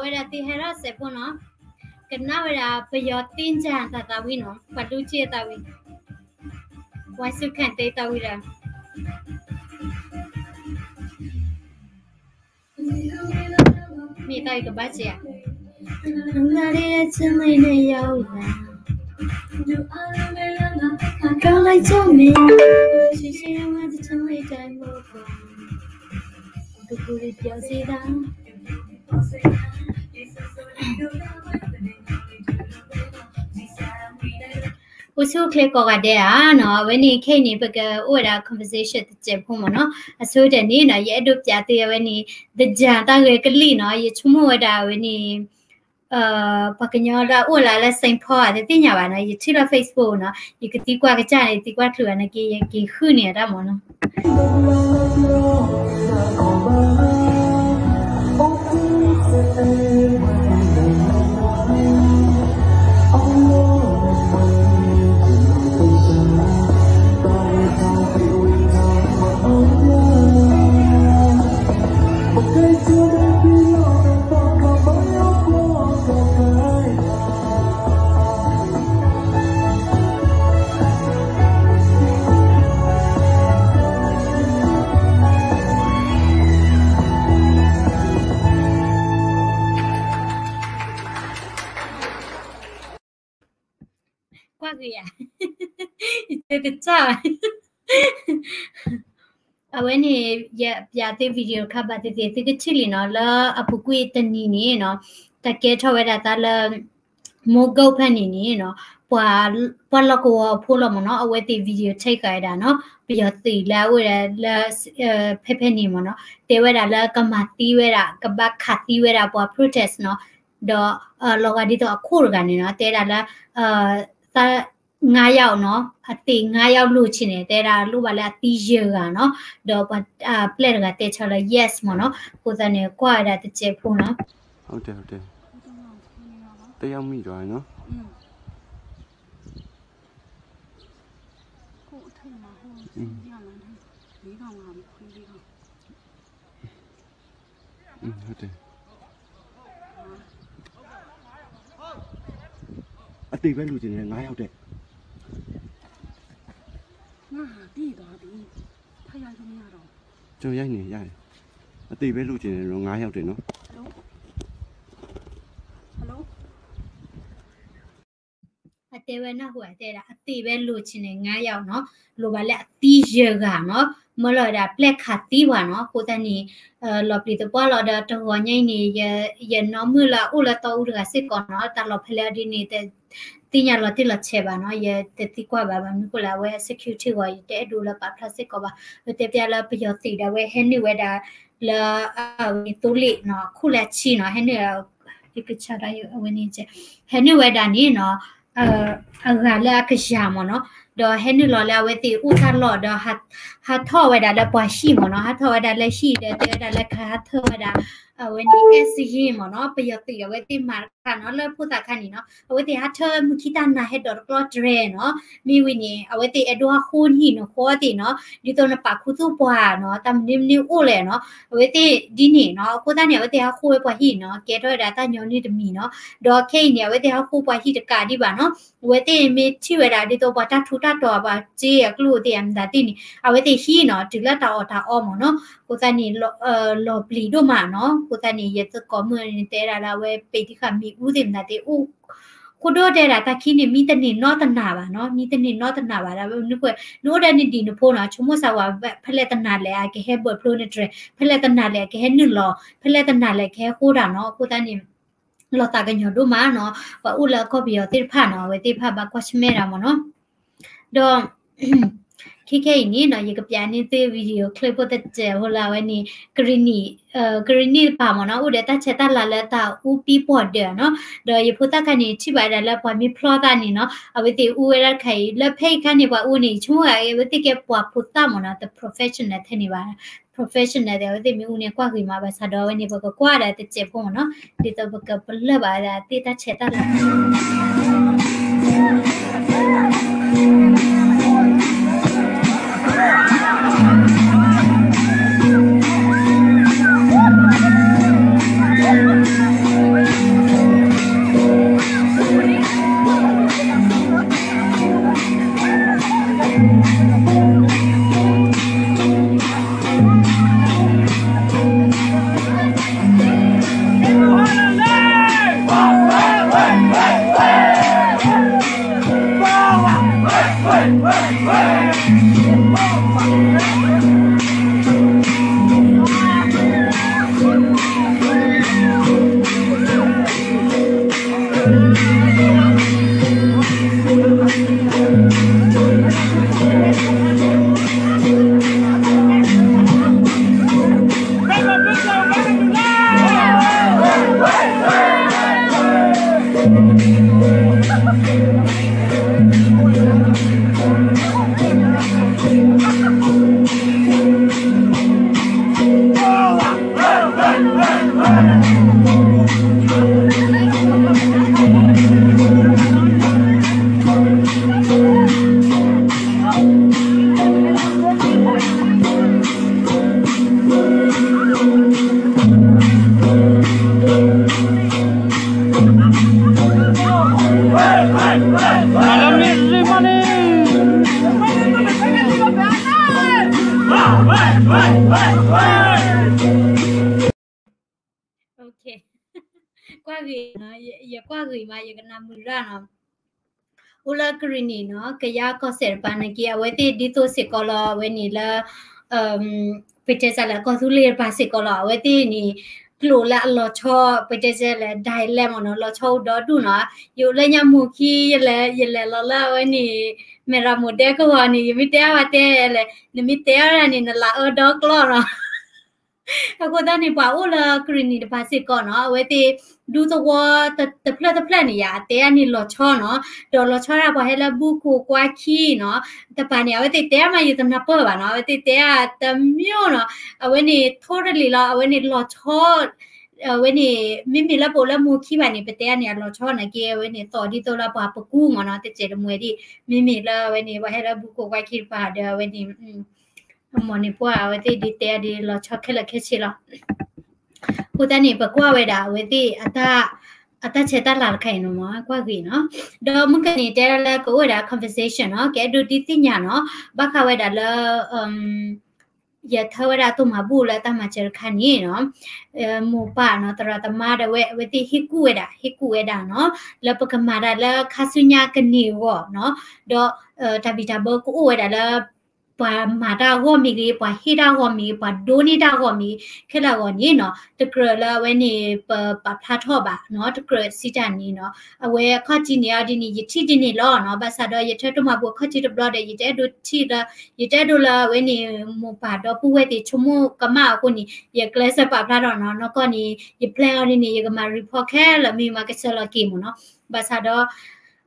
ဝဲဒၣ်သုဟဲထီၣ်စဲးဖိနီၤ, ကနၣ်ဝဲဒၣ်ပယီၤသ့ၣ်ညါတၢ်သးဝံၣ်နီၤ, ပှၤဒူက့သးဝံၣ်, ဝါစုခၣ်သ့သးဝံၣ်ဒီး မ့ၢ်တၢ်အံၤကဘၣ်စ့ၢ်ဧါ, အိၣ်ဆူၣ်အိၣ်ချ့ကိးဂၤဒဲးဧါနီၤ, အဝဲန့ၣ်ခဲအံၤန့ၣ် ပကအိၣ်ဝဲဒၣ် conversation တစဲးဖိမ့ၢ်နီၤ, အဆိကတၢၢ်န့ၣ်နီၤ ယအဲၣ်ဒိးပျးသုအဝဲန့ၣ် သယၢၢ်တၢ်ဂဲၤကလံၣ်နီၤ, ယဆိကမိၣ်ဝဲဒၣ်အဝဲန့ၣ် ပှၤကညီလၢအအိၣ်လၢ Saint Paul ဧါ တသ့ၣ်ညါဘၣ်နီၤ, ယထံၣ်လၢ Facebook နီၤ, ယကသံကွၢ်ကစၢ်န့ၣ် သံကွၢ်ချုးဘၣ်န့ၣ်က့ ယက့ၤဃုန့ၢ်အတၢ်မ့ၢ်နီၤ. ကွၢ်က့ၤယၤ, ယတဲကစၢ်ဘၣ်, အဝဲန့ၣ် ယပျးသု video တခါဘၣ်သ့ၣ်သ့ၣ် သုကထံၣ်လံနီၤ, လၢအပူၤကွံာ်တနံၤန့ၣ်နီၤ, တၢ်ကဲထီၣ်ဝဲဒၣ်သးလၢ မိၢ်ကီၢ်ဖဲန့ၣ်န့ၣ်နီၤ, ပှၤလီၢ်ကဝီၤအဖိလီၤမ့ၢ်နီၤ, အဝဲသ့ၣ် video take ဃာ်ဝဲဒၣ်နီၤ, ပယီၤသုးလၢအအိၣ်ဝဲဒၣ်လၢ ဖဲဖဲန့ၣ်မ့ၢ်နီၤ, တဲဝဲဒၣ်လၢကမၤသံဝဲဒၣ် ကဘၣ်ခးသံဝဲဒၣ်ပှၤ protest နီၤ, ဒီးလီၤဂာ်ဒ်သိးအခိၣ်တဂၤန့ၣ်နီၤ, တဲဒၣ်လၢ သး ငါးယောက်နီၤ, အသေ ငါးယောက် လိုချင်တယ်, တဲဒၣ်လိၣ်ဘၣ်လၢအသံယဲၢ်ဂၤနီၤ, ဒီးပှၤပျဲၢ်တဂၤတဲဆီလၢ yes မ့ၢ်နီၤ, အဃိသတးန့ၣ် ကွၢ်ဝဲဒၣ်တစဲးဖိနီၤ. ဟုတ်တယ် ဟုတ်တယ်, တစ်ယောက်မိသွားတယ်နော်. อืม ဟုတ်တယ်, အသေပဲလိုချင်တယ် ငါးယောက်တဲ့. ငါဟာပြီးသွားပြီ, ဖတ်ရလို့မရတော့ဘူး, ကျွန်တော်ရိုက်နေရတယ်, အသေပဲလိုချင်တယ်နော် ငါးယောက်တဲ့နော်. ဟယ်လို, ဟယ်လို. အတဲဝဲနၢ်ဟူဧါ, တဲဒၣ် အသေပဲလိုချင်တယ် ငါးယောက်နီၤ, လိၣ်ဘၣ်လၢအသံယဲၢ်ဂၤနီၤ, မၢလီၤဝဲဒၣ်ပျဲၢ်ခးသံပှၤနီၤ, အဃိသတးန့ၣ် လီၤပျံၤသပှၢ်လီၤဒီးတဂီၤညါအံၤန့ၣ် ယနီၢ်မုၣ်လၢအအိၣ်လၢတီအူတဂၤစ့ၢ်ကီးနီၤ, တၢ်လီၢ်ဖဲလဲၣ်ဒ်န့ၣ် တသ့ၣ်ညါလီၤတံၢ်လီၤဆဲးဘၣ်နီၤ, ယတသံကွၢ်ဘၣ်ဘၣ်မနုၤဃိလဲၣ်, အဝဲ security ဂီၢ် ယတအဲၣ်ဒိးလၢပာ်ဖျါစ့ၢ်ကီးဘၣ်, ဝဲတဲပျဲလၢပယီၤသုးဒီး အဝဲဟဲနုာ်ဝဲဒၣ်လၢ အဝဲန့ၣ်သိလ့ၣ်နီၤ, အခိၣ်လၢအဆံနီၤ, ဟဲနုာ် ယကဆါဒၣ်အဝဲန့ၣ်, ဟဲနုာ်ဝဲဒၣ်န့ၣ်နီၤ, အဂၤလၢအကယၤမ့ၢ်နီၤ, ဒီးဟဲနုာ်လီၤလၢအဝဲသ့ၣ်အိၣ်တၢ်လီၢ်ဒီး ဟးထီၣ်ဝဲဒၣ်လၢပှၤဟံၣ်မ့ၢ်နီၤ, ဟးထီၣ်ဝဲဒၣ်လၢဟံၣ်ဒီးတဲဝဲဒၣ်လၢကဟးထၢၣ်ဝဲဒၣ် အဝဲန့ၣ် အဲစ့မ့ၢ်နီၤ, ပယီၤသုးအဝဲသ့ၣ်မၤတခါနီၤ, လၢဖိသၣ်ခါန့ၣ်နီၤ, အဝဲသ့ၣ်ဟးထၢၣ်မုၢ်ခံတၢ်နၤဟဲဒိးတကျီတရဲနီၤ, မ့ၢ်ဝံၤန့ၣ် အဝဲသ့ၣ်အဲၣ်ဒိးဟးဃိနဟံၣ်နီၤ, ဃိသ့ၣ်နီၤ, ဒ်သိးနပာ်ခူသူၣ်ပှၤနီၤ, တၢ်မနုၤမနုၤအိၣ်လဲၣ်နီၤ, အဝဲသ့ၣ်ဒ်န့ၣ်နီၤ, အဃိသတးန့ၣ် အဝဲသ့ၣ်ဟးဃိဝဲပှၤဟံၣ်နီၤ, ကဲထီၣ်ဝဲဒၣ်တၢ်ညီနုၢ်တမံၤနီၤ, ဒီးခဲအံၤန့ၣ် အဝဲသ့ၣ်ဟးဃိပှၤဟံၣ်တကးဒံးဘၣ်နီၤ, အဝဲသ့ၣ်မ့ၢ်ထံၣ်ဝဲဒၣ်ဒ်သိးပှၤတၢ်ထူးတၢ်တီၤ ပှၤစ့အကျိၣ်သ့ၣ်အမတၤသ့ၣ်န့ၣ် အဝဲသ့ၣ်ဟံၣ်နီၤ, တုၤလၢတၢ်အီၣ်တၢ်အီမ့ၢ်နီၤ, အဃိသတးန့ၣ် လီၤပျံၤဒိၣ်မးနီၤ, အဃိသတးန့ၣ် ယသကိးမုၣ်န့ၣ် တဲဒၣ်လၢအဝဲပ့ၤတံၢ်ဃာ်မ့ၣ်အူသ့ၣ်မတၤသ့ၣ်အိၣ်, ဃိဒိၣ်တဲဒၣ်တၢ်ခံန့ၣ် မံတန့ၢ်နီတနၤဘၣ်နီၤ, မံတန့ၢ်နီတနၤဘၣ်, ဒ်မနုၤဃိ နအိၣ်ဒီးနဒံၣ်နဖိနီၤ, ဆိကမိၣ်စၢ်ဝဲ ဖဲလဲၣ်တနၤလဲၣ် အကဟဲဘၢၣ်ဖျိနတြဲၤ, ဖဲလဲၣ်တနၤလဲၣ် အကဟဲနုာ်လီၤ, ဖဲလဲၣ်တနၤလဲၣ် အကဟဲဃိတၢ်နီၤ, အဃိသတးန့ၣ် လီၤသးကညီၤဒိၣ်မးနီၤ, ပှၤအိၣ်လၢကီၢ်ပယီၤသ့ၣ်တဖၣ်နီၤ, အဝဲသ့ၣ်တဖၣ်ဘၣ်ကွၢ်ဆၢၣ်မဲာ်တၢ်မ့ၢ်နီၤ, ဒီး ခဲခဲအံၤန့ၣ်နီၤ, ယကပျးန့ၢ်သု video clip ဖိတစဲးဖိလၢအဝဲန့ၣ် ကရံၣ်နံၣ်, ကရံၣ်နံၣ်တဖၣ်မ့ၢ်နီၤ, အိၣ်ဒီးတၢ်ဆဲးတၢ်လၤလၢတၢ်အူပံပီၢ်ဒၢးနီၤ, ဒီးယဖိသၣ်ခါန့ၣ် ထံၣ်ဘၣ်ဒၣ်လၢပှၤမ့ၢ်ဖျီသးန့ၣ်နီၤ, အဝဲသ့ၣ်အူဝဲဒၣ်တခါအံၤ, လၢဖဲအံၤခါန့ၣ် ပှၤအူန့ၣ် ယဆိကမိၣ်ဂ့ၤ အဝဲသ့ၣ်ကဲပှၤဖိသၣ်မ့ၢ်နီၤ, တ professional ထဲန့ၣ်ဘၣ်, professional ဒီး အဝဲသ့ၣ်မ့ၢ်အူန့ၣ် ကွၢ်ဂ့ၤမးဘၣ်ဆၣ်ဒီး အဝဲန့ၣ် ပကကွၢ်ဒီးတစဲးဖိမ့ၢ်နီၤ, ဒ်သိးပကပလၢၢ်ဘၣ်ဝဲဒၣ်သ့ၣ်တၢ်ဆဲးတၢ်လၤ ကွၢ်ဂ့ၤ, ယကွၢ်ဂ့ၤမး ယကနၣ်မုာ်ရၣ်နီၤ. အိၣ်လၢကရံၣ်နံၣ်နီၤ ကယၤကီၢ်စဲၣ်တပၤနာ်က့ အဝဲသ့ၣ်ဒ်သိးစ့ၢ်ကီးလီၤ အဝဲန့ၣ်လၢ ပတဲစ့ၢ်လၢကီၢ်သူလ့ၤတပၤစ့ၢ်ကီးလီၤ. အဝဲသ့ၣ်န့ၣ် ကျိာ်လၢအလီၤဆီ ပတဲစ့ၢ်လၢ dialect မ့ၢ်နီၤ လီၤဆီအိၣ်ဒီဒူၣ်နီၤ. ယအိၣ်လၢညါမိၢ်ခံ ယလဲၤ ယလဲၤလီၤလၢအဝဲန့ၣ် မဲၢ်ရမိၢ်ဒဲကဝီၤန့ၣ် ယမ့ၢ်တဲအါဘၣ်တဲလဲၣ် နမ့ၢ်တဲအါဒၣ်န့ၣ် နလၢအၢဒီကျီၢ်နီၤ. အဃိသတးန့ၣ် ပှၤအိၣ်လၢကရံၣ်နံၣ်တပၤစ့ၢ်ကီးနီၤ အဝဲသ့ၣ် ဒူသဝီတဖျၢၣ်တဖျၢၣ်န့ၣ် ယတဲအါန့ၣ်လီၤဆီနီၤ, ဒီးလီၤဆီဒၣ်ပှၤဟဲလၢဘူၣ်ခိၣ်ကွၢ်ခံနီၤ, တပၤန့ၣ် အဝဲသ့ၣ်တဲအါမး ယတနၢ်ပၢၢ်ဘၣ်နီၤ, အဝဲသ့ၣ်တဲအါတမံၤနီၤ, အဝဲန့ၣ် totally လီၤ, အဝဲန့ၣ်လီၤဆီ အဝဲန့ၣ် မ့မ့ၢ်လၢပအိၣ်လၢမိၢ်ခံဘၣ်န့ၣ် ပတဲအါန့ၣ်အလီၤဆီနာ်က့ အဝဲန့ၣ်သီၣ်ဒ်သိးလၢပှၤပကူမ့ၢ်နီၤ, တစဲးတမှဲၤဒံး, မ့မ့ၢ်လၢအဝဲန့ၣ် ပှၤဟဲလၢဘူၣ်ခိၣ်ကွၢ်ခံတပၤဒီး အဝဲန့ၣ် အမိၢ်န့ၣ်ပှၢ် အဝဲသ့ၣ်ဒ်တဲအါဒ်လီၤဆီခဲလၢာ်ခဲဆ့လီၤ. အဃိသတးန့ၣ် ပကွၢ်ဝဲဒၣ်အဝဲသ့ၣ် အတၢ်ဆဲးတၢ်လၤတခါအံၤနီၤ ကွၢ်ဂ့ၤနီၤ, ဒီးမုၢ်ကနံၤတဲဒၣ်လၢကအိၣ်ဝဲဒၣ် conversation နီၤ, ကအဲၣ်ဒိးဒုးသ့ၣ်ညါနီၤ, ဘၣ်ဃးဝဲဒၣ်လၢ ယထၢဝဲဒၣ်တိၢ်မၤဘူၣ်လၢတၢ်မၤစၢၤတခါန့ၣ်နီၤ, မိၢ်ပၢ်နီၤ သရၣ်သမါဒၣ်ဝဲ အဝဲသ့ၣ်ဟ့ၣ်ကူၣ်ဝဲဒၣ် ဟ့ၣ်ကူၣ်ဝဲဒၣ်နီၤ, လၢပကမၤတၢ်လၢခါဆူညါကန့ၢ်အဂီၢ်နီၤ, ဒီးတၢ်ဘံၣ်တၢ်ဘၢကအိၣ်ဝဲဒၣ်လၢ ပှၤမၤတၢ်အဂီၢ်မ့ၢ်ဂ့ၤ, ပှၤဟ့ၣ်တၢ်အဂီၢ်မ့ၢ်ဂ့ၤ, ပှၤဒိးန့ၢ်တၢ်အဂီၢ်မ့ၢ်ဂ့ၤ, ခဲလၢာ်အဂီၢ်န့ၣ်နီၤ, တကြၢးလၢအဝဲန့ၣ် ပပာ်ဖျါထီၣ်ဘၣ်နီၤ, တကြၢးစံးတၢ်န့ၣ်နီၤ, အဝဲအခီၣ်ထံးန့ၣ်အီၤဒ်န့ၣ် ယထံၣ်ဒ်န့ၣ်လီၤနီၤ, ဘၣ်ဆၣ်ဒီးယထၢတိၢ်မၤဘူၣ်အခီၣ်ထံးတဘျီဒီး ယတအဲၣ်ဒိးထံၣ်လၢ ယတအဲၣ်ဒိးလၢအဝဲန့ၣ် မိၢ်ပၢ်ဒီပုၢ်ဝဲၢ်သ့ၣ်ဆိကမိၣ်ကမၣ်အဃိန့ၣ် ယကျဲးစၢးပာ်ဖျါထီၣ်နီၤ, နီၢ်ကီၢ်န့ၣ် ယ plan အီၤဒ်န့ၣ် ယကမၤ report ခဲလၢာ်မ့ၢ်မၤကဆၢလီၤက့ၤမ့ၢ်နီၤ, ဘၣ်ဆၣ်ဒီး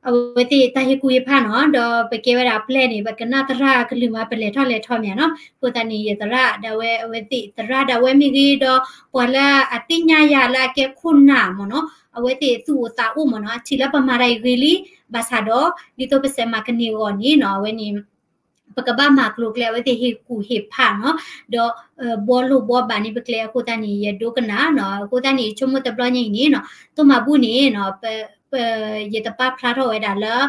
အဝဲသ့ၣ်တၢ်ဟ့ၣ်ကူၣ်ဟ့ၣ်ဖးနီၤ, ဒီးပကဲဝဲဒၣ်ပျဲၢ်န့ၣ် ပကနၣ်သရၣ်ကလုၢ်မး ပလဲၤထီၣ်လဲၤထီမ့ၢ်နီၤ, အဃိသတးန့ၣ် ယသရၣ်ဒၣ်ဝဲ အဝဲသ့ၣ်သရၣ်ဒၣ်ဝဲမ့ၢ်ဂ့ၤဒီး ပှၤလၢအသ့ၣ်ညါယၤလၢအကဲခိၣ်နၢ်မ့ၢ်နီၤ, အဝဲသ့ၣ်သူၣ်အိၣ်သးအိၣ်မ့ၢ်နီၤ, ထံၣ်လၢပမၤတၢ်အံၤဂ့ၤလံ, ဘၣ်ဆၣ်ဒီး ဒ်သိးပစဲးမၤကန့ၢ်အဂီၢ်န့ၣ်နီၤ, အဝဲန့ၣ် ပကဘၣ်မၤကျိၤကျဲအဝဲသ့ၣ်ဟ့ၣ်ကူၣ်ဟ့ၣ်ဖးနီၤ, ဒီး ဘှီလိၢ်ဘှီဘၣ်န့ၢ်ပကျဲအဃိသတးန့ၣ် ယဒိကနၣ်နီၤ, အဃိသတးန့ၣ် ယဆိကမိၣ်တဘျီညါအံၤန့ၣ်နီၤ, တိၢ်မၤဘူၣ်န့ၣ်နီၤ, ပ ပ ယတပာ်ဖျါထီၣ်ဝဲဒၣ်လၢ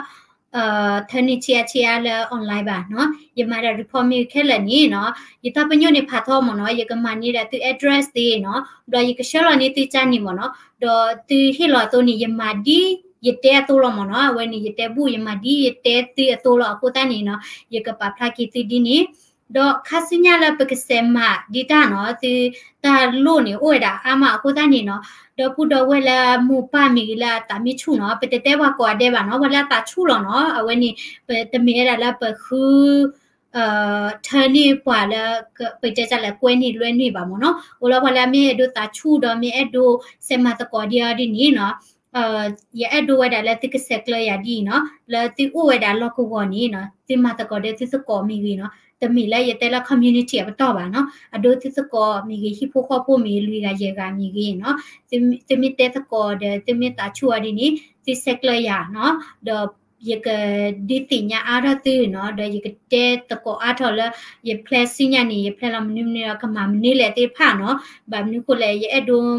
ထၢန့ၢ်ဆံးအါဆံးအါလၢ online ဘၣ်နီၤ, ယမၤဒၣ် report မ့ၢ်ခဲလၢာ်န့ၣ်နီၤ, ယတၢ်ပညိၣ်န့ၣ်ဖးထီမ့ၢ်နီၤ, ယကမၤန့ၢ်ဒၣ်သု address သ့နီၤ, ဘျီယကဆှၢလီၤန့ၢ်သုကၢ်န့ၣ်မ့ၢ်နီၤ, ဒီးသုဟ့ၣ်လီၤအသိးန့ၣ် ယမၤဒ်ယတဲအသိးလီၤမ့ၢ်နီၤ, အဝဲန့ၣ် ယတဲဘူၣ် ယမၤဒ်ယတဲသုအသိးလီၤ, အဃိသတးန့ၣ်နီၤ, ယကပာ်ဖျါက့ၤသုဒ်န့ၣ် ဒီးခါဆူညါလၢပကစဲးမၤဒံးတၢ်နီၤ, သုတၢ်လိၣ်န့ၣ် အိၣ်ဝဲဒၣ်အါမးအဃိသတးန့ၣ်နီၤ, ဒီပုၢ်ဒီဝဲၢ်လၢမိၢ်ပၢ်မ့ၢ်ဂ့ၤလၢအသးမ့ၢ်ဆူၣ်နီၤ, ပတတဲပှၤကိးဂၤဒဲးဘၣ်နီၤ, ပှၤလၢအသးဆူၣ်လီၤနီၤ, အဝဲန့ၣ် ပတမ့ၢ်ဝဲဒၣ်လၢပဃု ထၢန့ၢ်ပှၤလၢ ပတဲတၢ်လၢကွဲန့ၢ်လွဲန့ၢ်ဘၣ်မ့ၢ်နီၤ, အိၣ်လၢပှၤလၢအမ့ၢ်အဲၣ်ဒိးသးဆူၣ်ဒီးမ့ၢ်အဲၣ်ဒိးစဲးမၤသကိးဒံးအီၤဒ်န့ၣ်နီၤ, ယအဲၣ်ဒိးဝဲဒၣ်လၢသုကဆဲးကျၢယၤဒ်အံၤနီၤ, လၢသုအိၣ်ဝဲဒၣ်လီၢ်ကဝီၤန့ၣ်နီၤ, သုမၤသကိးဒီးသုသကိးမ့ၢ်ဂ့ၤနီၤ, တမ့ၢ်လၢယတဲလၢ community အပတီၢ်ဘၣ်နီၤ, အဒိသုသကိးမ့ၢ်ဂ့ၤ ဟံၣ်ဖိဃီဖိမ့ၢ်ဂ့ၤ လွံၢ်ဂၤယဲၢ်ဂၤမ့ၢ်ဂ့ၤနီၤ, သုမ့ၢ်တဲသကိးဒီး သုမ့ၢ်သးဆူၣ်အီၤဒ်န့ၣ် သုဆဲးကျၢယၤနီၤ, ဒီးယကဒုးသ့ၣ်ညါအါထီၣ်သုနီၤ, ဒီးယကတဲသကိးအါထီၣ်လၢ ယ plan ဆူညါန့ၣ် ယ plan လီၤမနုၤမနုၤဒီး ကမၤမနုၤလဲၣ်သ့ၣ်တဖၣ်နီၤ, ဘၣ်မနုၤဃိလဲၣ် ယအဲၣ်ဒိး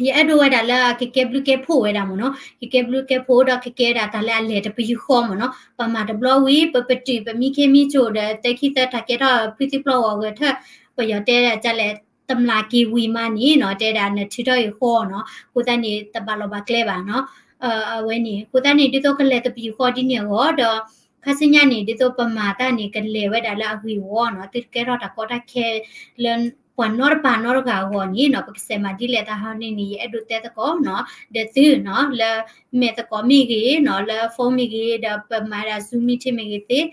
ယအဲၣ်ဒိးဝဲဒၣ်လၢကကဲဘျုးကဲဖှိၣ်ဝဲဒၣ်မ့ၢ်နီၤ, ကကဲဘျုးကဲဖှိၣ်ဒီးကကဲဒၣ်တၢ်လၢအလဲၤတပယူာ်ဃီမ့ၢ်နီၤ, ပမၤတဘျီဝံၤ ပပတုာ်ပမံခ့မံဆိးဒီး သၢခံသၢတၢ်ကဲထီၣ်ဖုသံပျီၢ်ဂီၤဂဲၤထၢၣ်, ပယီၤတဲဒၣ်ဒ်လဲၣ် တမျးက့ၤဝံၤမးန့ၣ်နီၤ, တဲဒၣ်နထုးထီၣ်အံၤဃီနီၤ, အဃိသတးန့ၣ် တဘၣ်လီၤဘၣ်ကျဲဘၣ်နီၤ, အဝဲန့ၣ် အဃိသတးန့ၣ် ဒ်သိးကလဲၤတပယူာ်ဃီဒ်န့ၣ်အဂီၢ်ဒီး ခါဆူညါန့ၣ် ဒ်သိးပမၤတၢ်န့ၣ် ကလဲၤဝဲဒၣ်လၢအဂ့ၢ်ဝီနီၤ, သုတကဲထီၣ်တၢ်ကီတၢ်ခဲလၢ ပှၤနီတပၤနီတဂၤအဂီၢ်န့ၣ်နီၤ, ပကစးမၤဒ်လဲၣ်တၢ်ဟီန့ၣ်န့ၣ် ယအဲၣ်ဒိးတဲသကိးနီၤ, ဒီးသုနီၤ လၢမဲာ်သကိးမ့ၢ်ဂ့ၤနီၤ, လၢ phone မ့ၢ်ဂ့ၤ, ဒီးပမၤဒၣ် Zoom meeting မ့ၢ်ဂ့ၤသ့,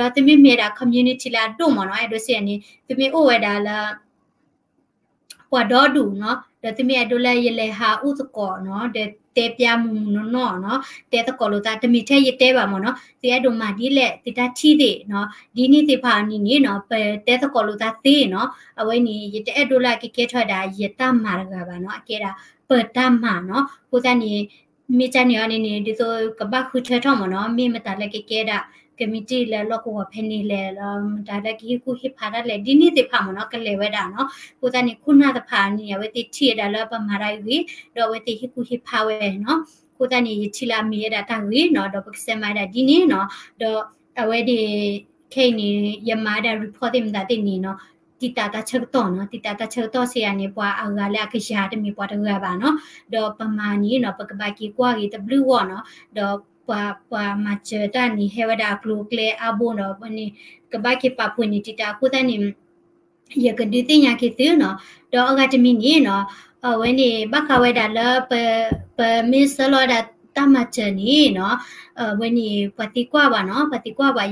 ဒီးသုမ့မ့ၢ်ဒၣ် community လၢအဒိၣ်မ့ၢ်နီၤ, အဲၣ်ဒိးစံးန့ၣ် သုမ့ၢ်အိၣ်ဝဲဒၣ်လၢ ပှၤဒီဒူၣ်နီၤ, ဒီးသုမ့ၢ်အဲၣ်ဒိးလၢယလဲၤဟးအိၣ်သကိးနီၤ, ဒီးတဲပျးမုၢ်မုၢ်နီၢ်နီၢ်နီၤ, တဲသကိးလိာ်သး တမ့ၢ်ထဲယတဲဘၣ်မ့ၢ်နီၤ, သုအဲၣ်ဒိးမၤဒ်လဲၣ် သုတၢ်ထံၣ်သ့ၣ်နီၤ, ဒ်န့ၣ်သ့ၣ်တဖၣ်န့ၣ်န့ၣ်နီၤ, ပတဲသကိးလိာ်သးသ့နီၤ, အဝဲန့ၣ် ယတအဲၣ်ဒိးလၢအကကဲထီၣ်ဝဲဒၣ်ယတၢ်မၤတဂၤဘၣ်နီၤ, အကဲဒၣ်ပတၢ်မၤနီၤ, အဃိသတးန့ၣ် မ့ၢ်ကန့ၣ်အီၤန့ၣ်န့ၣ် ဒ်သိးကဘၣ်ဃုထၢထီၣ်မ့ၢ်နီၤ, မ့ၢ်မတၤလၢကကဲဒၣ် committee လၢလီၢ်ကဝီၤဖဲန့ၣ်လဲၣ်, ဒီးမတၤလၢကဟ့ၣ်ကူၣ်ဟ့ၣ်ဖးတၢ်လဲၣ် ဒ်န့ၣ်သ့ၣ်တဖၣ်မ့ၢ်နီၤ ကလဲၤဝဲဒၣ်နီၤ, အဃိသတးန့ၣ် ခိၣ်နၢ်တဖၣ်န့ၣ် အဝဲသ့ၣ်ထံၣ်ဝဲဒၣ်လၢပမၤတၢ်အဂ့ၤ, ဒီးအဝဲသ့ၣ်ဟ့ၣ်ကူၣ်ဟ့ၣ်ဖးဝဲနီၤ, အဃိသတးန့ၣ် ယထံၣ်လၢအမ့ၢ်ဝဲဒၣ်တၢ်ဂ့ၤနီၤ, ဒီးပကစးမၤဝဲဒၣ်ဒ်န့ၣ်နီၤ, ဒီးအဝဲန့ၣ် ခဲအံၤန့ၣ် ယမၤဝဲဒၣ် report သ့ၣ်မတၤသ့ၣ်န့ၣ်နီၤ, တံာ်တာ်တၢ်ဆၢကတီၢ်နီၤ, တံာ်တာ်တၢ်ဆၢကတီၢ်စ့ၢ်ကီးန့ၣ် ပှၤအဂၤလၢအကယၤတမ့ၢ်ပှၤတဂၤဘၣ်နီၤ, ဒီးပမၤန့ၣ်နီၤ ပကဘၣ်က့ၤကွၢ်က့ၤတဘျုးဂီၢ်နီၤ, ဒီးပှၤ ပှၤမၤစၢၤတၢ်န့ၣ် ဟဲဝဲဒၣ်အကျိၤအကျဲအါဘိဒီး အဝဲန့ၣ် ကဘၣ်က့ၤပာ်ဖှိၣ်န့ၣ် တံာ်တာ်အဃိသတးန့ၣ် ယကဒုးသ့ၣ်ညါက့ၤသုနီၤ, ဒီးအဂၤတမံၤန့ၣ်နီၤ, အဝဲန့ၣ် ဘၣ်ဃးဝဲဒၣ်လၢပ ပမ့ၢ်ဆှၢလီၤဝဲဒၣ်တၢ်မၤစၢၤန့ၣ်နီၤ, အဝဲန့ၣ် ပှၤသံကွၢ်ဘၣ်နီၤ, ပှၤသံကွၢ်ဘၣ်,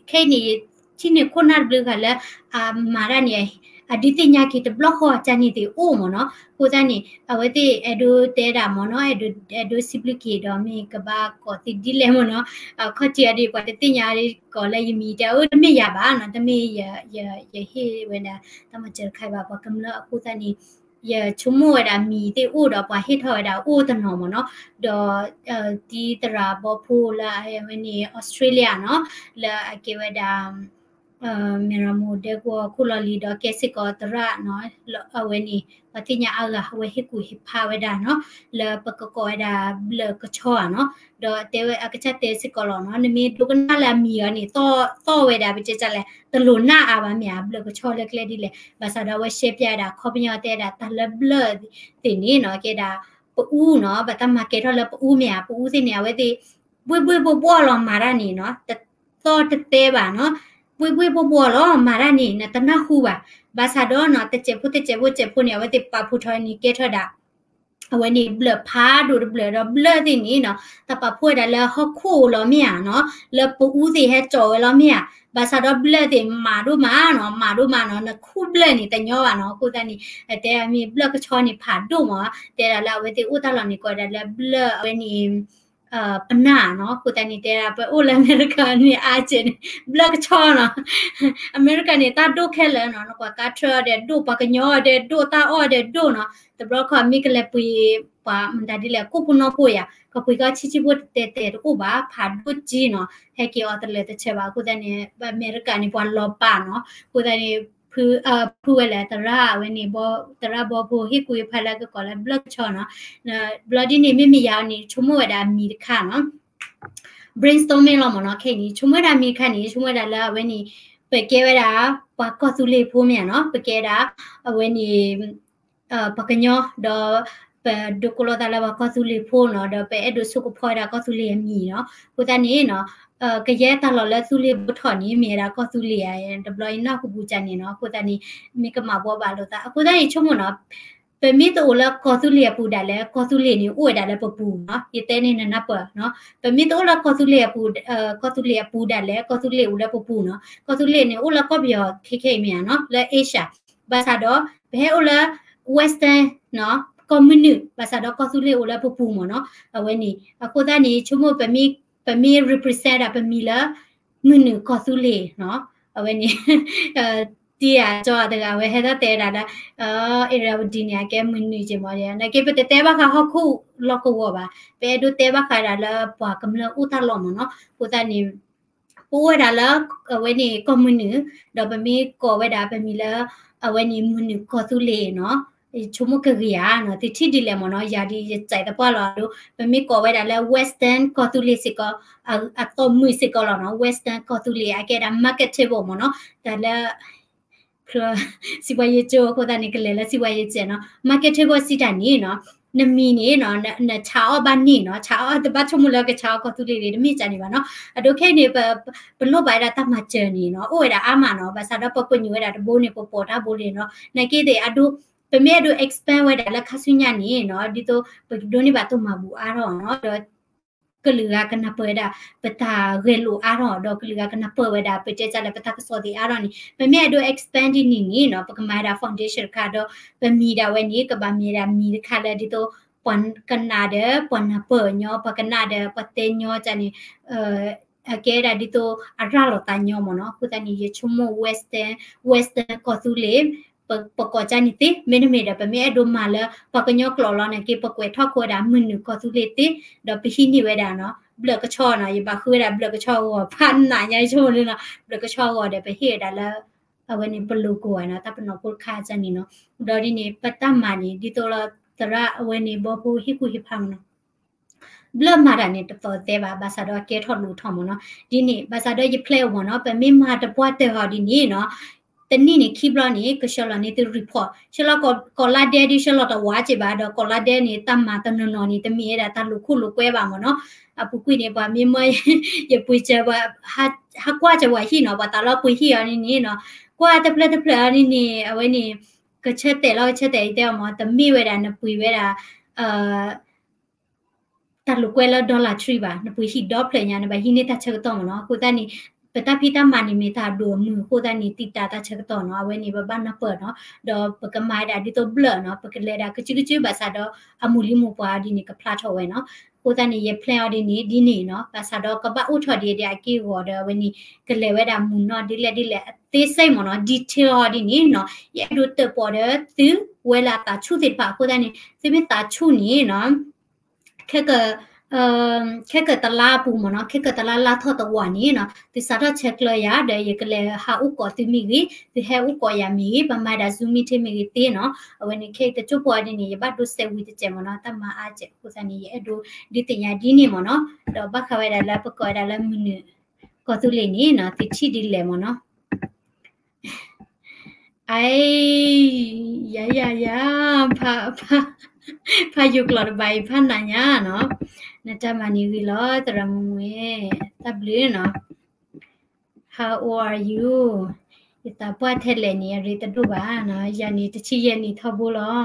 ခဲအံၤန့ၣ် ယထံၣ်န့ၢ်ခိၣ်နၢ်တဘျုးဂၤလၢ အမၤတၢ်န့ၣ် အဒုးသ့ၣ်ညါက့ၤတဘျီဃီအတၢ်န့ၣ်သ့ၣ်အိၣ်မ့ၢ်နီၤ, အဃိသတးန့ၣ် အဝဲသ့ၣ်အဲၣ်ဒိးတဲဒၣ်မ့ၢ်နီၤ, အဲၣ်ဒိး အဲၣ်ဒိးစံးဘျုးက့ၤဒီး မ့ၢ်ကဘၣ်ကိးသ့ဒ်လဲၣ်မ့ၢ်နီၤ, အခီၣ်ထံးအီၤဒ်ပှၤတသ့ၣ်ညါကိးလၢယမံၤတဲအၢ တမ့ၢ်ယၤဘၣ်နီၤ, တမ့ၢ်ယ ယ ယဟ့ၣ်ဝဲဒၣ်တၢ်မၤစၢၤတခါအံၤဘၣ် ပှၤကမျၢၢ်အဃိသတးန့ၣ် ယဆိကမိၣ်ဝဲဒၣ်မံၤသ့ၣ်အိၣ်ဒီးပှၤဟ့ၣ်ထီၣ်ဝဲဒၣ်အိၣ်တနီၤမ့ၢ်နီၤ, ဒီး တံၤသရၣ်ဘီဖိလၢအဝဲန့ၣ် Australia နီၤ, လၢအကဲဝဲဒၣ် မဲၢ်ရမိၢ်ဒဲကဝီၤခိၣ်လီၤလံၤဒီးကဲစ့ၢ်ကီးသရၣ်နီၤ, အဝဲန့ၣ် ပှၤသ့ၣ်ညါအါဂၤ အဝဲဟ့ၣ်ကူၣ်ဟ့ၣ်ဖးဝဲဒၣ်နီၤ, လၢပကကိးဝဲဒၣ်ဘျၢၣ်ကဆီဧါနီၤ, ဒီးတဲဝဲအကစၢ်တဲစ့ၢ်ကီးလီၤနီၤ, နမ့ၢ်ဒိကနၣ်လၢအမံၤအီၤန့ၣ် သီၣ်ဝဲဒၣ် ပတဲတၢ်လဲၣ် တလိၣ်နၢ်အါဘၣ်မ့ၢ်ဧါ, ဘျၢၣ်ကဆီလၢကျဲဒ်လဲၣ်, ဘၣ်ဆၣ်ဒီးအဝဲရှဲပၠးဝဲဒၣ် ခီပညီတဲဒၣ်တၢ်လၢဘျၢၣ်သ့ၣ်န့ၣ်နီၤ, ကဲဒၣ် ပအူနီၤ, ဘၣ်တၢ်မၤကဲထီၣ်လၢပအူမ့ၢ်ဧါ, ပအူသ့ၣ်န့ၣ် အဝဲသ့ၣ် ဘှ့ၣ်ဘှ့ၣ်ဘှီၣ်ဘှီၣ်လီၤမၤတၢ်န့ၣ်နီၤ, တသီၣ်တသဲဘၣ်နီၤ, ဘှ့ၣ်ဘှ့ၣ်ဘှီၣ်ဘှီၣ်လီၤမၤတၢ်န့ၣ် နတနၢ်ဟူဘၣ်, ဘၣ်ဆၣ်ဒီးနီၤ တစဲးဖိတစဲးဖိတစဲးဖိန့ၣ် အဝဲသ့ၣ်ပာ်ဖှိၣ်ထီၣ်န့ၣ်ကဲထီၣ်ဒၣ် အဝဲန့ၣ်ဘျၢၣ်ဖးဒိၣ်တဘျၢၣ်ဒီးဘျၢၣ်သ့ၣ်န့ၣ်နီၤ, တၢ်ပာ်ဖှိၣ်ဝဲဒၣ်လၢဟီၣ်ခိၣ်လီၤမ့ၢ်ဧါနီၤ, လၢပအူသ့ၣ်ဟဲကၠီၣ်ဝဲလီၤမ့ၢ်ဧါ, ဘၣ်ဆၣ်ဒီးဘျၢၣ်သ့ၣ်မၤဒိၣ်မးနီၤ, မၤဒိၣ်မးနီၤ, နခူၣ်ဘျၢၣ်န့ၣ်တညီဘၣ်နီၤ, အဃိသတးန့ၣ် တဲမ့ၢ်ဘျၢၣ်ကဆီန့ၣ်ဖးဒိၣ်မး, တဲဒၣ်လၢအဝဲသ့ၣ်အိၣ်တၢ်လီၢ်န့ၣ် ကိးဝဲဒၣ်လၢဘျၢၣ်အဝဲန့ၣ် ပနၢ်နီၤ, အဃိသတးန့ၣ် တဲဒၣ်ပအိၣ်လၢအမဲရကၤန့ၣ် အါကဲးန့ၣ် ဘျၢၣ်ကဆီနီၤ, အမဲရကၤန့ၣ် တၢ်ဒိၣ်ခဲလၢာ်နီၤ, နကွၢ်ကါထၢအီၤဒီးဒိၣ်, ပှၤကညီအီၤဒီးဒိၣ်, တၢ်အီၣ်အီၤဒီးဒိၣ်နီၤ, တဘျီခီမ့ၢ်ကလဲၤပှ့ၤ ပှၤမတၤဒ်လဲၣ် ကိၣ်ဖိနီၢ်ဖိယၤ, ကပှ့ၤကီၢ်ဆံးဆံးဖိတတဲတဲတအိၣ်ဘၣ်, ဖးဒိၣ်က့နီၤ, ဟဲက့ၤအီၤတလၢာ်တဆၢဘၣ်, အဃိသတးန့ၣ် အမဲရကၤန့ၣ် ပှၤလီၤပာ်နီၤ, အဃိသတးန့ၣ် ဖုဝဲလဲၣ် သရၣ်ဝဲန့ၣ် သရၣ်ဘီဖိဟ့ၣ်ကူၣ်ဟ့ၣ်ဖးလၢကကိးလၢဘျၢၣ်ကဆီနီၤ, ဘျီဒ်န့ၣ် မ့မ့ၢ်ယၤန့ၣ် ဆိကမိၣ်ဝဲဒၣ်အမံၤတခါနီၤ, brainstorming လီၤမ့ၢ်နီၤ, ခဲအံၤန့ၣ် ဆိကမိၣ်ဝဲဒၣ်အမံၤတခါန့ၣ် ဆိကမိၣ်ဝဲဒၣ်လၢအဝဲန့ၣ် ပကဲဝဲဒၣ် ပှၤကီၢ်သူလ့ၤဖိမ့ၢ်ဧါနီၤ, ပကဲဒၣ် အဝဲန့ၣ် ပှၤကညီ ဒီး ပဒိးကိးလီၤသးလၢပှၤကီၢ်သူလ့ၤဖိနီၤ, ဒီးပအဲၣ်ဒိးဆိကဖီဝဲဒၣ်ကီၢ်သူလ့ၤအမံၤနီၤ, အဃိသတးန့ၣ်နီၤ ကယဲၢ်တၢ်လီၢ်လၢသူလ့ၤဘိထီၣ်န့ၣ် မ့ၢ်ဝဲဒၣ်ကီၢ်သူလ့ၤဧါ, တဘျီအံၤနၢ်ဟူပူၤကန့ၣ်နီၤ, အဃိသတးန့ၣ် မ့ၢ်ကမၤဘှီဘၣ်လိာ်သး, အဃိသတးန့ၣ် ဆိကမိၣ်နီၤ ပမ့ၢ်တအိၣ်လၢကီၢ်သူလ့ၤအပူၤဒၣ်လဲာ် ကီၢ်သူလ့ၤန့ၣ်အိၣ်ဝဲဒၣ်လၢပပူၤနီၤ, ယတဲန့ၣ်နနၢ်ပၢၢ်နီၤ, ပမ့ၢ်တအိၣ်လၢကီၢ်သူလ့ၤအပူၤ ကီၢ်သူလ့ၤအပူၤဒၣ်လဲာ် ကီၢ်သူလ့ၤအိၣ်လၢပပူၤနီၤ, ကီၢ်သူလ့ၤန့ၣ်အိၣ်လၢကီၢ်ပယီၤခဲခဲအံၤမ့ၢ်ဧါနီၤ, လၢ Asia, ဘၣ်ဆၣ်ဒီး ပဟဲအိၣ်လၢ Western နီၤ, ကီၢ်မုၢ်နုာ်, ဘၣ်ဆၣ်ဒီးကီၢ်သူလ့ၤအိၣ်လၢပပူၤမ့ၢ်နီၤ, အဝဲန့ၣ် အဃိသတးန့ၣ် ဆိကမိၣ် ပမ့ၢ် represent ဒၣ်ပမံၤလၢ မုၢ်နုာ်ကီၢ်သူလ့ၤနီၤ, အဝဲန့ၣ် တံၤဧါကၠီတဂၤ အဝဲဟဲထီၣ်တဲဒၣ်လၢ Irrawaddy န့ၣ် အကဲမုၢ်နုာ်က့မ့ၢ်, နာ်က့ ပတတဲဘၣ်ဃးဟီၣ်ခိၣ်လီၢ်ကဝီၤဘၣ်, ပအဲၣ်ဒိးတဲဘၣ်ဃးဒၣ်လၢပှၤကမျၢၢ်အိၣ်တၢ်လီၢ်မ့ၢ်နီၤ, အဃိသတးန့ၣ် ပအိၣ်ဝဲဒၣ်လၢ အဝဲန့ၣ်ကီၢ်မုၢ်နုာ်, ဒီးပမ့ၢ်ကိးဝဲဒၣ်ပမံၤလၢ အဝဲန့ၣ်မုၢ်နုာ်ကီၢ်သူလ့ၤနီၤ, ယဆိကမိၣ်ကဂ့ၤဧါနီၤ, သုထံၣ်ဒ်လဲၣ်မ့ၢ်နီၤ, ယၤဒ်ယစဲးသပှၢ်လီၤဒိ, ပမ့ၢ်ကိးဝဲဒၣ်လၢ Western ကီၢ်သူလ့ၤစ့ၢ်ကီး, အသီၣ်မုၢ်စ့ၢ်ကီးလီၤနီၤ, Western ကီၢ်သူလ့ၤ အကဲဒၣ် marketable မ့ၢ်နီၤ, တၢ်လၢ စံးပှၤယဲၢ်ကၠိအဃိသတးန့ၣ် ကလဲၤလၢစံးပှၤယဲၢ်ကၠိနီၤ, marketable စံးတၢ်န့ၣ်နီၤ, နမံၤန့ၣ်နီၤ နဆးအီၣ်ဘၣ်န့ၣ်နီၤ, ဆးအီၣ်တဘၣ်ဆိကမိၣ်လၢကဆးအီၣ်ကီၢ်သူလ့ၤန့ၣ် တမ့ၢ်ကန့ၣ်ဘၣ်နီၤ. အဒိခဲအံၤန့ၣ် ပလိၣ်ဘၣ်ဝဲဒၣ်တၢ်မၤစၢၤန့ၣ်နီၤ အိၣ်ဝဲဒၣ်အါမးနီၤ, ဘၣ်ဆၣ်ဒီးပပညိၣ်ဝဲဒၣ်တဘိန့ၣ် ပပိာ်တၢ်ဘိန့ၣ်နီၤ, နာ်က့သ့ၣ်အဒိ ပမ့ၢ်အဲၣ်ဒိး expand ဝဲဒၣ်လၢခါဆူညါန့ၣ်နီၤ ဒ်သိးပကဒိးန့ၢ်ဘၣ်တၢ်မၤဘူၣ်အါထီၣ်နီၤ, ဒီး ကလုာ်ဂၤကနၢ်ပၢၢ်ဝဲဒၣ် ပတၢ်ဂဲၤလိာ်အါထီၣ် ဒီးကလုာ်ဂၤကနၢ်ပၢၢ်ဝဲဒၣ် ပတဲတၢ်လၢပတၢ်ကစီၣ်သ့ၣ်အါထီၣ်န့ၣ် ပမ့ၢ်အဲၣ်ဒိး expand ဒ်န့ၣ်န့ၣ်နီၤ ပကမၤဝဲဒၣ် foundation တခါဒီး ပမံၤဒၣ်ဝဲန့ၣ် ကဘၣ်မ့ၢ်ဒၣ်မံၤတခါလၢဒ်သိး ပှၤကနၣ်ဒီး ပှၤနၢ်ပၢၢ်ညီ ပှၤကနၣ်ဒီး ပှၤတဲညီန့ၣ် အကဲဒၣ်ဒ်သိးအရၤလီၤသးညီမ့ၢ်နီၤ. အဃိသတးန့ၣ် ယဆိကမိၣ် Western Western ကီၢ်သူလ့ၤ ပကိးကန့ၣ်သ့ မ့တမ့ၢ်ဒီး ပမ့ၢ်အဲၣ်ဒိးမၤလၢပှၤကညီကျိာ်လီၤနာ်က့ ပကွဲးထီၣ်ခိဝဲဒၣ်မုၢ်နုာ်ကီၢ်သူလ့ၤသ့ ဒီးပဟံးန့ၢ်ဝဲဒၣ်နီၤ ဘျၢၣ်ကဆီနီၤ, ယဘၣ်ဃုဝဲဒၣ်ဘျၢၣ်ကဆီအဂီၤ ဖးနးညါဆိကမိၣ်န့ၣ်နီၤ, ဘျၢၣ်ကဆီအဂီၤဒီး ပဟ့ၣ်ဝဲဒၣ်လၢ အဝဲန့ၣ်ပ logo နီၤ တၢ်ပနီၣ်ဖိတခါန့ၣ်နီၤ. ဒီးဒ်န့ၣ် ပတၢ်မၤန့ၣ် ဒ်သိးလၢ သရၣ်အဝဲန့ၣ် ဘီဖိဟ့ၣ်ကူၣ်ဟ့ၣ်ဖးမ့ၢ်နီၤ ဘျၢၣ်မၤတၢ်န့ၣ် တသီသဲဘၣ်, ဘၣ်ဆၣ်ဒီးကဲထီၣ်လိၣ်ထီၣ်မ့ၢ်နီၤ. ဒ်န့ၣ် ဘၣ်ဆၣ်ဒီးယ plan အီၤမ့ၢ်နီၤ, ပမ့ၢ်မၤတပှၢ်တၢၢ်ဟီဒ်န့ၣ်နီၤ, တနံၣ်န့ၣ်ခံဘျီန့ၣ် ကဆှၢလီၤန့ၢ်သု report, ဆှၢလီၤကိးလါဒဲးဒုး ဆှၢလီၤတဝးက့ဘၣ်, ဒီးကိးလါဒဲးန့ၣ် တၢ်မၤတနီၤနီၤန့ၣ် တမ့ၢ်ဝဲဒၣ်တၢ်လိာ်ခိၣ်လိာ်ကွဲဘၣ်မ့ၢ်နီၤ. အပူၤကွံာ်န့ၣ် ပှၤမ့ၢ်မၢ ယပှ့ၤစၢၤ ဟးကွၢ်စၢၤပှၤဟံၣ်နီၤ, ပှၤသးလီပှ့ၤဟံၣ်အီၤန့ၣ်န့ၣ်နီၤ, ကွၢ်တဖျၢၣ်တဖျၢၣ်အီၤန့ၣ်န့ၣ် အဝဲန့ၣ် ကဆၢတဲာ်လီၤ ကဆၢတဲာ်အံၤတဲအီၤမ့ၢ် တမ့ၢ်ဝဲဒၣ်နပှ့ၤဝဲဒၣ် တၢ်လိာ်ကွဲလၢ Dollar Tree ဘၣ်, နပှ့ၤဟံၣ်ဒီဖျၢၣ်ညါ နဘၣ်ဟံးန့ၢ်တၢ်ဆၢကတီၢ်မ့ၢ်နီၤ. အဃိသတးန့ၣ် ပတၢ်ဖံးတၢ်မၤန့ၣ်မ့ၢ်တၢ်ဒိၣ်အမုၢ်အဃိသတးန့ၣ် တံာ်တာ်တၢ်ဆၢကတီၢ်နီၤ, အဝဲန့ၣ် ပဘၣ်နၢ်ပၢၢ်နီၤ, ဒီးပကမၤဒၣ်ဒ်သိးဘျၢၣ်နီၤ, ပကလဲၤဒၣ်ကစုကစုဘၣ်ဆၣ်ဒီး အမုၢ်လံမုၢ်ပှၢ်အီၤဒ်န့ၣ် ကဖျါထီၣ်ဝဲနီၤ. အဃိသတးန့ၣ် ယ plan အီၤဒ်န့ၣ် ဒ်န့ၣ်နီၤ, ဘၣ်ဆၣ်ဒီးကဘၣ်အိၣ်ထီၣ်ဒ်အံၤဒ်အက့ၢ်အဂီၤဒီး အဝဲန့ၣ် ကလဲၤဝဲဒၣ်မုၢ်နီၢ်ဒ်လဲၣ်ဒ်လဲၣ်အသေးစိတ်မ့ၢ်နီၤ, detail အီၤဒ်န့ၣ်နီၤ, ယအဲၣ်ဒိးတၢၣ်ပီၣ်ဒီးသုဝဲလၢအသးဆူၣ်သ့ၣ်တဖၣ်အဃိသတးန့ၣ် သုမ့ၢ်သးဆူၣ်န့ၣ်နီၤ ခဲက ခဲကတလါအပူၤမ့ၢ်နီၤ, ခဲကတလါလါထီၣ်တဝာ်န့ၣ်နီၤ, သုစးထီၣ်ဆဲးကျၢယၤ ဒီးယကလဲၤဟးအိၣ်ကိးသုမ့ၢ်ဂ့ၤ, သုဟဲအိၣ်ကိးယၤမ့ၢ်ဂ့ၤ, ပမၤဒၣ် Zoom meeting မ့ၢ်ဂ့ၤသ့နီၤ, အဝဲန့ၣ်ခဲအံၤတကၠိဖိအီၤဒ်န့ၣ် ယဘၣ်ဒိစဲးဝံၤတစဲးမ့ၢ်နီၤ, တၢ်မၤအါစဲးအဃိသတးန့ၣ် ယအဲၣ်ဒိးဒုးသ့ၣ်ညါဒ်န့ၣ်မ့ၢ်နီၤ, ဒီးဘၣ်ဃးဝဲဒၣ်လၢပကိးဝဲဒၣ်လၢမုၢ်နုာ် ကီၢ်သူလ့ၤန့ၣ်နီၤ, သုထံၣ်ဒ်လဲၣ်မ့ၢ်နီၤ. အံၤ ယၤယၤယၤ ဖးယိၤကျိာ်တဘၣ်အံၤ ဖးနးညါနီၤ, နတၢ်မၤန့ၣ်ဂ့ၤလီၤ သရၣ်မုၣ်ဝဲ, တၢ်ဘျုးနီၤ. How old are you? ယသးပှၢ်ထဲလဲၣ်န့ၣ် အရ့တဒိၣ်ဘၣ်နီၤ, ယၤန့ၣ်တဆံယဲၢ်နံၣ်ထီဘိလီၤ.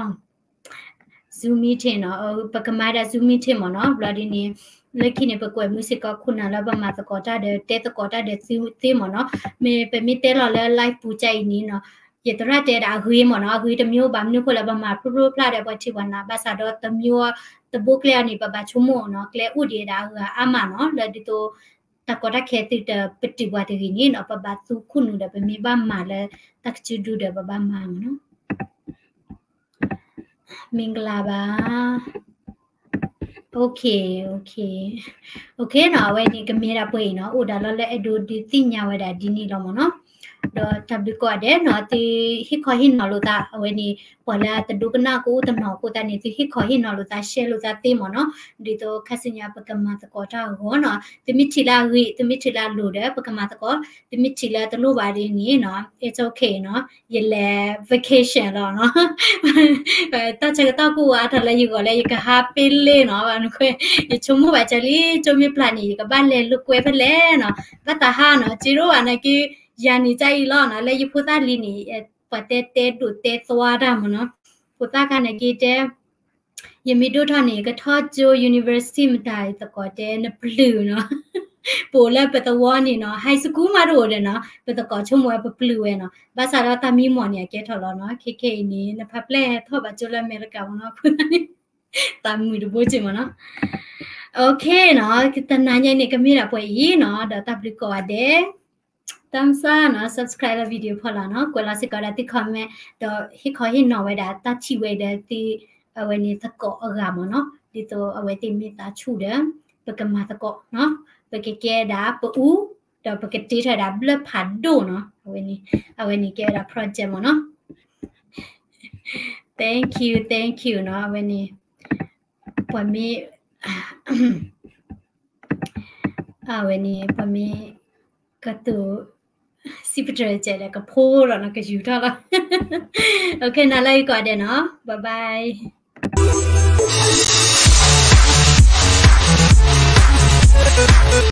Zoom meeting နီၤ, ပကမၤဒၣ် Zoom meeting မ့ၢ်နီၤ, ဘျီဒ်န့ၣ် လၢခံန့ၣ် ပကွဲးမုာ်စ့ၢ်ကီးခိၣ်နၢ်လၢပမၤသကိးတၢ်ဒီး တဲသကိးတၢ်ဒီးသုသ့မ့ၢ်နီၤ, မ့ၢ်ပမ့ၢ်တဲလီၤလၢ live ပူၤကၢ်အံၤန့ၣ်နီၤ, ယသရၣ်တဲဒၣ်အဂ့ၤမ့ၢ်နီၤ, အဂ့ၤတမံၤအိၣ်ဘၣ် မနုၤအဃိလဲၣ် ပမၤဖျိဖျိဖျါဒီးပှၤထံၣ်ပှၤနၤ ဘၣ်ဆၣ်ဒီးတမံၤ တဘိကျဲအံၤန့ၣ် ပဘၣ်ဆိကမိၣ်နီၤ, ကျဲအိၣ်ဒံးဒၣ်အဂၤအါမးနီၤ, လၢဒ်သိး တၢ်ကီတၢ်ခဲသုတပတုာ်ပှၤတဂ့ၤန့ၣ်နီၤ, ပဘၣ်သူခိၣ်နူာ်ဒီး ပမ့ၢ်ဘၣ်မၤလၢတၢ်ကစုဒုဒီး ပဘၣ်မၤမ့ၢ်နီၤ. မ့ၢ်ကလၤဘၣ်. Okay, okay, okay နီၤ, အဝဲန့ၣ်ကမ့ၢ်ဒၣ်ပှဲၤအံၤနီၤ, အိၣ်ဒၣ်လီၤလၢအဲၣ်ဒိးဒုးသ့ၣ်ညါဝဲဒၣ်ဒ်န့ၣ်လီၤမ့ၢ်နီၤ. ဒီးတၢ်ဘျုးကိးဂၤဒဲးနီၤ, သုဟ့ၣ်ခီဟ့ၣ်နီၤလိာ်သး, အဝဲန့ၣ် ပှၤလၢအတဒိကနၣ်ကအိၣ်တနီၤအဃိသတးန့ၣ် သုဟ့ၣ်ခီဟ့ၣ်နီၤလိာ်သး share လိာ်သးသ့မ့ၢ်နီၤ, ဒ်သိးခါဆူညါပကမၤသကိးတၢ်အဂီၢ်နီၤ, သုမ့ၢ်ထံၣ်လၢအဂ့ၤ, သုမ့ၢ်ထံၣ်လၢအလိၤဒီး ပကမၤသကိး, သုမ့ၢ်ထံၣ်လၢအတလိၣ်ဘၣ်ဒ်န့ၣ်နီၤ, it's okay နီၤ, ယလဲၤ vacation လီၤနီၤ. တၢ်ဆၢကတီၢ်ကအိၣ်အါထီၣ်လၢယဂီၢ်လၢယကဟးပ့လ့နီၤ, ဘၣ်နခွဲ ယဆိကမိၣ်ဘၣ်စၢၤလံ ကၠိမ့ၢ်ပျၢ်န့ၣ် ယကဘၣ်လဲၤလိာ်ကွဲဖဲလဲၣ်နီၤ, ဘၣ်သးဟးနီၤ, စ့ရိၣ်ဘၣ်နာ်က့ ယၤန့ၣ်ကအံၤလီၤနီၤ, လၢယဖိသၣ်လံန့ၣ် ပှၤတဲတဲဒိၣ်တဲသွါတၢ်မ့ၢ်နီၤ, ဖိသၣ်ခါနာ်က့တဲ ယမ့ၢ်ဒိၣ်ထီၣ်န့ၣ် ကထီၣ်ကၠိ university မတၤ ယသကိးတဲနပျုၢ်နီၤ, ပအိၣ်လၢပသဝီန့ၣ်နီၤ, high school မးတအိၣ်ဒီးနီၤ, ပသကိးဆိကမိၣ်ဝဲပပျုၢ်ဝဲနီၤ, ဘၣ်ဆၣ်ဒီးတၢ်မံမီၢ်န့ၣ် အကဲထီၣ်လီၤနီၤ, ခဲခဲအံၤန့ၣ် နဖးပျဲၢ်ထီၣ်ဘၣ်ကၠိလၢအမဲရကၤမ့ၢ်နီၤ, အဃိသတးန့ၣ် သးမုာ်တဘိက့မ့ၢ်နီၤ. Okay နီၤ, တနၤညါန့ၣ် ကမ့ၢ်ဒၣ်ပှဲၤအံၤနီၤ, ဒီးတၢ်ဘျုးကိးဂၤဒဲး thumbs up နီၤ, subscribe လၢ video ဖီလာ်နီၤ, ကွဲးလီၤစ့ၢ်ကီးဒၣ်သု comment ဒီးဟ့ၣ်ခီဟ့ၣ်နီၤဝဲဒၣ်တၢ်ထံၣ်ဝဲဒီးသု အဝဲန့ၣ်သကိးအဂၤမ့ၢ်နီၤ, ဒ်သိးအဝဲသ့ၣ်မ့ၢ်သးဆူၣ်ဒီး ပကမၤသကိးနီၤ, ပကကဲဒၣ်ပအူ ဒီးပကတ့ထီၣ်ဒၣ်ဘျၢၣ်ဖးဒိၣ်နီၤ, အဝဲန့ၣ် အဝဲန့ၣ်ကဲဝဲဒၣ် project မ့ၢ်နီၤ. Thank you, thank you နီၤ, အဝဲန့ၣ် ပှၤမ့ၢ် အဝဲန့ၣ် ပှၤမ့ၢ်ကတိၤ စံးပတြၢၤကဲဒီး ကဖိဒီးနီၤ ကယူၤထီၣ်လီၤ. Okay နီၤ, လၢအဂ့ၤကိးဂၤဒဲးနီၤ, bye bye.